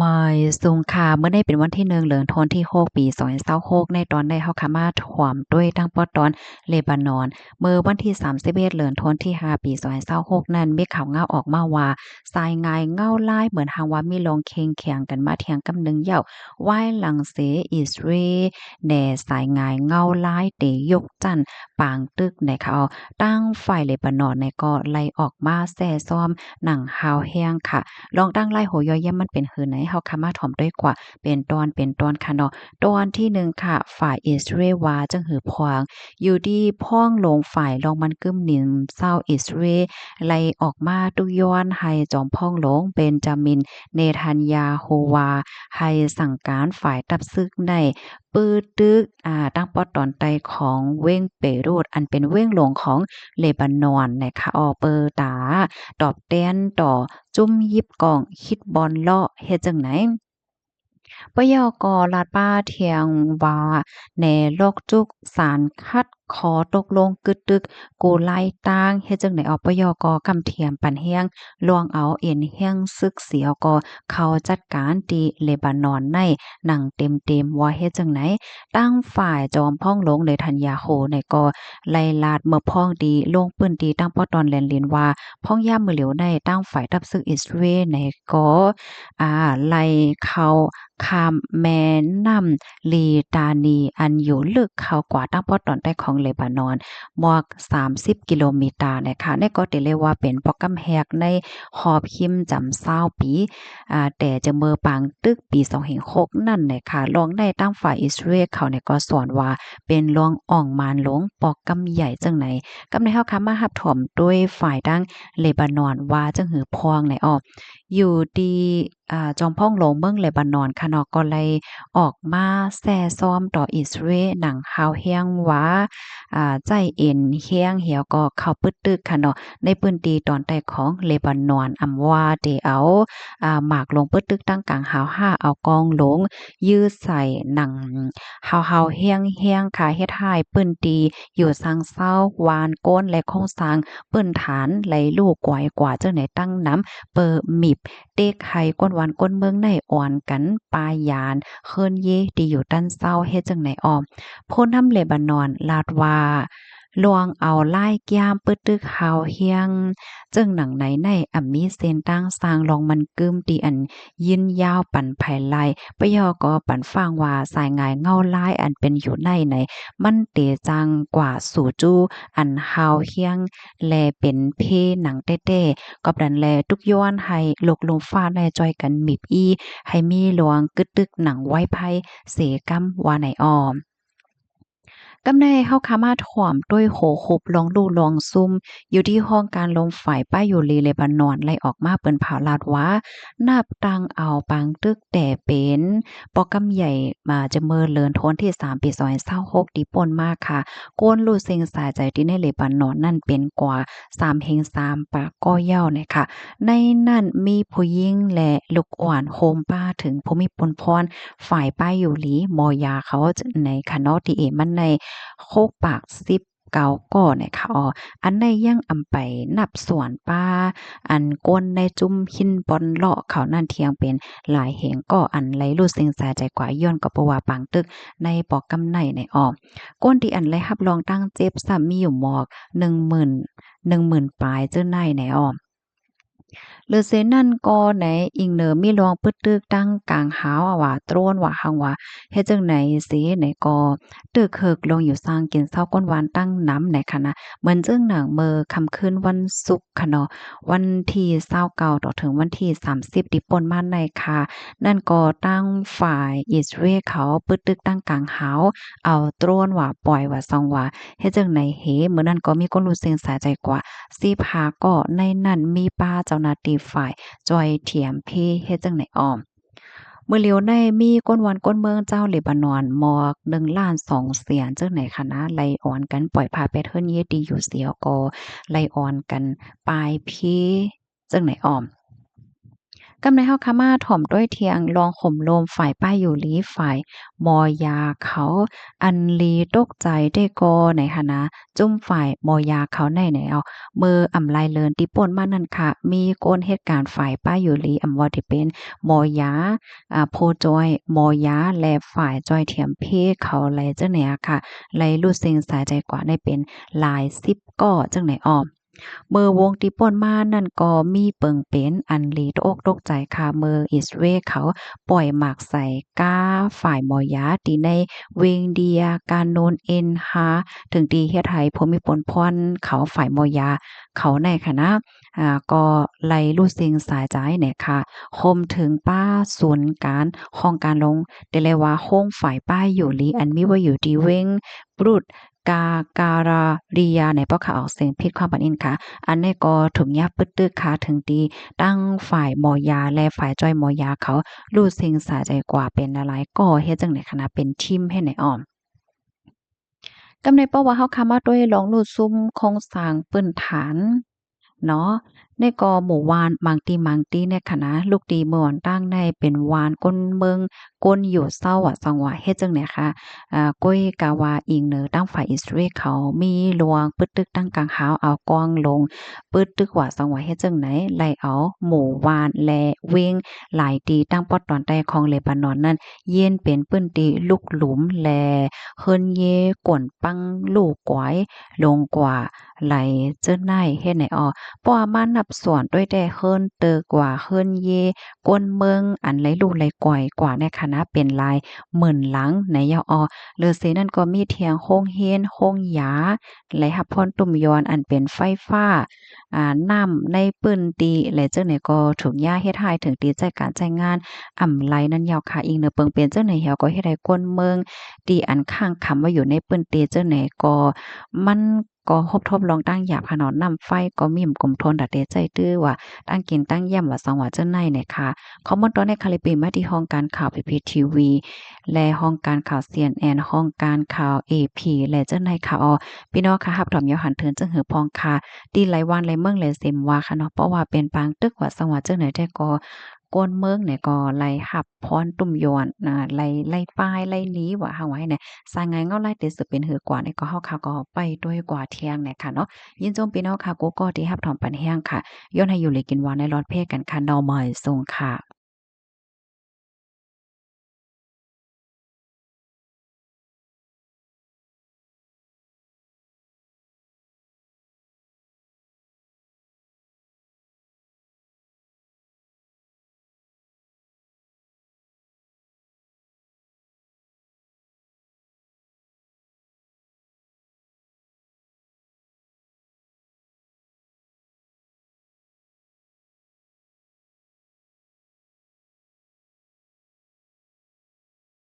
ມາຍສຸງຄ່ະ ມື້ນີ້ເປັນວັນທີໜຶ່ງ ເດືອນທັນວາ ປີສອງພັນຊາວຫົກ ໃນຕອນນີ້ເຮົາຄະມາຖອມດ້ວຍທາງປອດຕອນເລບານອນ. ເມື່ອວັນທີສາມສິບເອັດ ເດືອນທັນວາ ປີສອງພັນຊາວຫົກນັ້ນ ມີຂ່າວງາວອອກມາວ່າ ສາຍງາຍເງົາລາຍ ເໝືອນຫາງວ່າມີລອງເຄັ່ງຂຽງກັນມາທ່ຽງກຳໜຶ່ງແລ້ວ ວາຍຫຼັງເສອິດສະຣາເອລແນສາຍງາຍເງົາລາຍເຕຍົກ ຊັ້ນປາງຕຶກໃນຂະເອົາ ທາງຝ່າຍເລບານອນໃນກໍໄລ່ອອກມາແຊ່ຊ້ອມໜັງຮາວແຮງຂະ. ລອງຕັ້ງລາຍຫົວຍ່ອຍຢ່າມັນເປັນຄືໃດ ເຮົາຄະມາຖອມດ້ວຍກວ່າເປັນຕອນເປັນຕອນຂະເນາະ. ຕອນທີໜຶ່ງຂະ ຝ່າຍອິດສະຣາເອລວ່າຈັ່ງຫື່ອພວງ ຢູ່ທີ່ພອງຫຼວງຝ່າຍລອງມັນກຶມນິນເຊົາອິດສະຣາເອລ ໄລ່ອອກມາຕຸກຍ້ອນໃຫ້ຈອມພອງຫຼວງເບນຈາມິນເນທັນຍາໂຮວາ ໃຫ້ສັ່ງການຝ່າຍທັບຊຶກໃນ ປຶດຕຶກ ອາ ທາງປອດຕອນໃຕ້ຂອງເວັງເບຣູດ ອັນເປັນເວັງຫຼວງຂອງເລບານອນນະຄະ ອອກເປີຕາຕອບແທນຕໍ່ຈຸ້ມຢິບກອງ ຄິດບອນເລາະ ເຮັດຈັ່ງໃດ ປະຍອກກໍລາດປາທ່ຽງວ່າ ແນລອກຈຸກສານຂັດ ຂໍຕົກລົງກຶດຕຶກ ກູໄລຕາງ ເຮັດຈັ່ງໃດອອກ ປະຍອກໍກຳຖຽມປັນແຮງ ລວງເອົາເອັນແຮງຊຶກສຽວກໍເຂົ້າຈັດການທີ່ເລບານອນໃນໜັງເຕັມໆ ວ່າເຮັດຈັ່ງໃດ. ທາງຝ່າຍຈອມພອງຫຼວງເນທັນຍາໂຮໃນກໍໄລ່ລາດເມືອພອງທີ່ລົງພື້ນທີ່ທາງປອດຕອນແລນລິນວ່າ ພອງຍາມມື້ຫຼຽວໃນ ທາງຝ່າຍທັບຊຶກອິດສະຣາເອລໃນກໍ ອາ ໄລ່ເຂົ້າ ຂ້າມແມ່ນ້ຳລີຕານີ ອັນຢູ່ເລິກເຂົ້າກວ່າທາງປອດຕອນໃຕ້ຂອງເລບານອນ ມວກສາມສິບກິໂລມີຕານະຄະ. ໃນກໍເຕເລວ່າເປັນປອກກຳແຮກໃນຮອບຮິມຈຳຊາວປີ ອາ ແຕ່ຈະເມີປາງຕຶກປີສອງພັນຫົກນັ້ນນະຄະ. ລອງໃນທາງຝ່າຍອິດສະຣາເອລເຂົາໃນກໍສອນວ່າເປັນລວງອ່ອງມານຫຼວງ ປອກກຳໃຫຍ່ຈັ່ງໃດ. ກຳໃນເຮົາຄະມາຮັບຖອມດ້ວຍຝ່າຍທາງເລບານອນວ່າຈັ່ງຫື່ອພວງໃນອອກ ຢູ່ທີ່ ອາ ຈອມພອງຫຼວງເມືອງເລບານອນຂະເນາະ ກໍໄດ້ອອກມາແຊ່ຊ້ອມຕໍ່ອິດສະຣາເອລໜັງຮາວແຮງວ່າ ອາ ໃຊ້ເອັນແຮງແຮວກໍເຂົ້າປຶດຕຶກຂະເນາະ ໃນພື້ນທີ່ຕອນໃຕ້ຂອງເລບານອນ ອຳວ່າເຕເອົາ ອາ ໝາກຫຼວງປຶດຕຶກຕັ້ງກາງຮາວຫ້າ ເອົາກອງຫຼວງຢືດໃສ່ໜັງຮາວໆແຮງໆຂະ ເຮັດໃຫ້ພື້ນທີ່ຢູ່ຊານເຊົາ ວານໂກນ ແລະໂຄງສ້າງພື້ນຖານໄຫຼຫຼູກວາຍກວ່າ ຈຶ່ງໄດ້ຕັ້ງນຳເປີມີບ ເຕັກໃຫ້ຄົນບ້ານຄົນເມືອງໃນອອນກັນປາຍຢານເຮືອນເຢທີ່ຢູ່ຕັນເຊົາ ເຮັດຈັ່ງໃດອອກ. ຜູ້ນຳເລບານອນລາດວ່າ ລວງເອົາລາຍກາມປຶດຕຶກຮາວແຮງ ເຊິ່ງໜັງໃນໃນອຳມີເສັ້ນທາງສ້າງລອງມັນກຶມທີ່ອັນຍືນຍາວປັນໄພໄລ ປະຍອກກໍປັນຟັງວ່າສາຍງາຍເງົາລາຍອັນເປັນຢູ່ໃນໃນ ມັນເຕຈັ່ງກວ່າສູຈູ່ອັນຮາວແຮງ ແລະເປັນເພໜັງແຕ້ໆ ກອບນັ້ນແລ ຕຸກຍ້ອນໃຫ້ໂລກລຸ່ມຟ້າໃນຊ່ອຍກັນມີບອີ່ ໃຫ້ມີລວງກຶດຕຶກໜັງໄວໄພເສກຳ ວ່າໃນອອມ. ກຳໃນເຮົາຄະມາຖອມດ້ວຍໂຫຫຸບລອງຫຼູ່ລອງຊຸ່ມ ຢູ່ທີ່ຫ້ອງການລົມຝ້າຍປ້າຍຢູ່ລີເລບານອນ ໄລ່ອອກມາເປິດເຜີຍລາດວ່າ ນັບຕັ້ງເອົາປາງຕຶກແຕ່ເປັນ ປອກກຳໃຫຍ່ມາຈະເມີເລີນໂທນທີສາມ ປີສອງພັນຊາວຫົກ ທີ່ປົນມາຄ່ະ ຄົນຮູ້ເສັງສາຍໃຈທີ່ໃນເລບານອນນັ້ນເປັນກວ່າ ສາມແຫ່ງສາມປາກກໍເຍົາວນະຄະ. ໃນນັ້ນມີຜູ້ຍິງ ແລະ ລູກອ່ອນໂຮມປ້າເຖິງພູມິພົນພອນ ຝ່າຍປ້າຍຢູ່ລີ ມໍຢາເຂົາໃນຄະເນາະ ທີ່ເອມັນໃນຫົກປາກສິບເກົ້າກໍນະຄະ. ອັນໃນຍັງອຳໄປນັບສ່ວນປ້າ ອັນຄົນໃນຈຸ້ມຫີນບ່ອນເລາະເຂົານັ້ນທ່ຽງເປັນຫຼາຍແຫ່ງກໍ ອັນໄລ່ຮູ້ເສັງສາຍໃຈກວ່າ ຍ້ອນກໍເພາະວ່າປາງຕຶກໃນປອກກຳໃນໃນອອກ ຄົນທີ່ອັນໄດ້ຮັບລອງຕາງເຈັບຊ້ຳມີຢູ່ໝອກໜຶ່ງໝື່ນ ໜຶ່ງໝື່ນປາຍເຈີໃນໃນອອກ. ຫຼືເສນັ້ນກໍໃນອີງເໜີມີລອງປຶດຕຶກຕັ້ງກາງຫາວວ່າໂຕຣນວ່າຮັງວ່າເຮັດຈັ່ງໃດເສໃນກໍຕຶກເຮີກລົງຢູ່ສ້າງກິນເຊົາກົ້ນວານຕັ້ງນຳໃນຂະນະ ເໝືອນເຊິ່ງໜັງເມີຄ່ຳຄືນວັນສຸກ ຂະເນາະ ວັນທີຊາວເກົ້າຕໍ່ເຖິງວັນທີສາມສິບທີ່ປົນມາໃນຄ່ະ ນັ້ນກໍທາງຝ່າຍອິດສະຣາເອລເຂົາປຶດຕຶກຕັ້ງກາງຫາວ ເອົາໂຕຣນວ່າປ່ອຍວ່າຊອງວ່າເຮັດຈັ່ງໃດເຫ ມື້ນັ້ນກໍມີຄົນຮູ້ເສັງສາຍໃຈກວ່າສິບຫ້າກໍ ໃນນັ້ນມີປ້າເຈົ້າໜ້າທີ່ຝ່າຍຈ່ອຍທຽມພີເຮັດຈັ່ງໃດອອມ. ມື້ຫຼຽວໃນມີຄົນບ້ານຄົນເມືອງເຈົ້າເລບານອນໝອກໜຶ່ງລ້ານສອງແສນຈັ່ງໃດຂະນະ ໄລ່ອອນກັນປ່ອຍຜ້າແປດເຮືອນເຢທີ່ຢູ່ສຽວກໍໄລ່ອອນກັນປາຍພີ ຈັ່ງໃດອອມ. ກຳໃນເຮົາຄະມາຖ່ອມດ້ວຍທຽງລອງໂຮມລົມຝ່າຍປ້າຍຢູ່ລີ ຝ່າຍໝໍຢາເຂົາ ອັນລີຕົກໃຈແທ້ກໍໃນຫັ້ນນະ ຈຸ້ມຝ່າຍໝໍຢາເຂົາໃນແນວ ເມື່ອອຳຫຼາຍເດືອນທີ່ປົນມານັ້ນຄະ ມີຄົນເຮັດການຝ່າຍປ້າຍຢູ່ລີ ອຳວ່າທີ່ເປັນໝໍຢາ ອາ ຜູ້ຊ່ວຍໝໍຢາ ແລະ ຝ່າຍຊ່ອຍຖຽມເພເຂົາ ແລະ ຈັ່ງໃນອາຄະ ໄລຫຼູດເຊັງສາຍໃຈກວ່າໃນເປັນຫຼາຍສິບກໍຈັ່ງໃນອອມ. ເມື່ອວົງທີ່ປົນມານັ້ນກໍມີເປິງເປັນອັນລີຕົກອົກຕົກໃຈຄະ ເມື່ອອິສເຣເຂົາປ່ອຍໝາກໃສ່ກ້າຝ່າຍໝໍຢາ ທີ່ໃນເວັງເດຍການູນເອັນຮາ ເຖິງທີ່ເຮັດໃຫ້ຜູ້ມີຜົນພອນເຂົາ ຝ່າຍໝໍຢາເຂົາໃນຄະນະ ອາ ກໍໄລຫຼູດເຊັງສາຍໃຈແນ່ຄະ ໂຮມເຖິງປ້າສູນການຫ້ອງການລົງ ແຕ່ແລວ່າໂຮງຝ່າຍປ້າຍຢູ່ລີ ອັນມີໄວ້ຢູ່ທີ່ເວັງບຣູດ ກາກາຣາເຣຍ ໃນປອກຂະອອກສຽງຜິດຄວາມປານອິນຄະ ອັນໃນກໍຖືກຍາບປຶດຕຶກຄະ ເຖິງທີ່ທັງຝ່າຍໝໍຢາ ແລະ ຝ່າຍຈ່ອຍໝໍຢາເຂົາ ຫຼູດເຊັງສາຍໃຈກວ່າເປັນຫຼາຍໆກໍ ເຮັດຈັ່ງໃນຄະນະ ເປັນທີມເຮັດໃນອອມ. ກຳໃນເພາະວ່າເຮົາຄະມາດ້ວຍລອງຫຼູດຊຸມໂຄງສ້າງພື້ນຖານ ເນາະ ໃນກໍໝູ່ບ້ານບາງທີ່ບາງທີ່ໃນຄະນະ ລູກທີ່ເມືອງຕ່າງໃນເປັນບ້ານຄົນເມືອງ ຄົນຢູ່ເຊົາວ່າ ສັງວ່າເຮັດຈັ່ງໃດຄະ ອາ ກ້ອຍກະວ່າອີງເໜີທາງຝ່າຍອິສຣາເອລເຂົາ ມີລວງປຶດຕຶກຕັ້ງກາງຫາວ ເອົາກ້ອງລົງປຶດຕຶກວ່າ ສັງວ່າເຮັດຈັ່ງໃດ ໄລ່ເອົາໝູ່ບ້ານ ແລະ ເວັງຫຼາຍທີ່ທາງປອດຕອນໃຕ້ຂອງເລບານອນນັ້ນ ຢ້ຽນເປັນພື້ນທີ່ລຸກຫຼຸມ ແລະ ເຮືອນເຢກວນປັງລູກກວາຍລົງກວ່າ ໄລເຈີນາຍເຮັດໃນອໍ ເພາະວ່າມານັບສ່ວນດ້ວຍແຕ່ເຮືອນເຕີກວ່າເຮືອນເຢ ຄົນເມືອງອັນໄລລູກໄລກວາຍກວ່າໃນຄະນະເປັນຫຼາຍໝື່ນຫຼັງໃນຍາວອໍ ເຫຼືອເສນັ້ນກໍມີທຽງໂຮງຮຽນ ໂຮງຢາ ໄລຮັບພອນຕຸ້ມຍອນອັນເປັນໄຟຟ້າ ອາ ນ້ຳໃນພື້ນທີ່ ແລະ ເຈົ້າໃນກໍຖືກຍາເຮັດຮ້າຍເຖິງທີ່ໃຊ້ການໃຊ້ງານອຳໄລນັ້ນຍາວຄະ ອີງເໜີເປິງເປັນເຈົ້າໃນແຮວກໍເຮັດໃຫ້ຄົນເມືອງ ທີ່ອັນຄ້າງຄຳໄວ້ຢູ່ໃນພື້ນທີ່ເຈົ້າໃນກໍ ມັນ ກໍຮົບທົບລອງຕັ້ງຢາບຂະໜອນ ນ້ຳໄຟກໍມີໝົດກົມທົນ ດາເຕໃຈ ຖືວ່າຕັ້ງກິນຕັ້ງຢ້ຽມວ່າສັງວ່າເຈົ້າໃນແນ່ຄະ. ຂໍ້ມູນຕອນໃນຄາລິບປີມາທີ່ຫ້ອງການຂ່າວ ພີພີທີວີ ແລະ ຫ້ອງການຂ່າວຊີເອັນເອັນ ຫ້ອງການຂ່າວເອພີ ແລະ ເຈົ້າໃນຄະ. ອອ ພີ່ນ້ອງຄະ ຮັບຖອມຍາວຫັນເທີນຈຶ່ງຫືອພອງຄະ ທີ່ຫຼາຍບ້ານຫຼາຍເມືອງຫຼາຍເຊັນວ່າຄະເນາະ ເພາະວ່າເປັນປາງຕຶກວ່າສັງວ່າເຈົ້າໃນແທ້ກໍ ກວນເມືອງແນ່ກໍໄລຮັບ ພອນຕຸ້ມຍອນນະ ໄລ່ ໄລ່ປ້າຍ ໄລ່ໜີວ່າເຮົາວ່າໃຫ້ແນ່ ສາຍງາຍເງົາລາຍເຕສືບເປັນຫືອກວ່າໃນກໍເຮົາຄະກໍໄປດ້ວຍກວ່າທຽງແນ່ຄະເນາະ. ຍິນຊົມພີ່ນ້ອງຄະ ກູ່ກໍທີ່ຮັບຖອມປັນແຮງຄະ ຍ້ອນໃຫ້ຢູ່ດີກິນຫວານ ໃນລອດແພກັນຄະ ດອກໄມ້ສູງຄະ.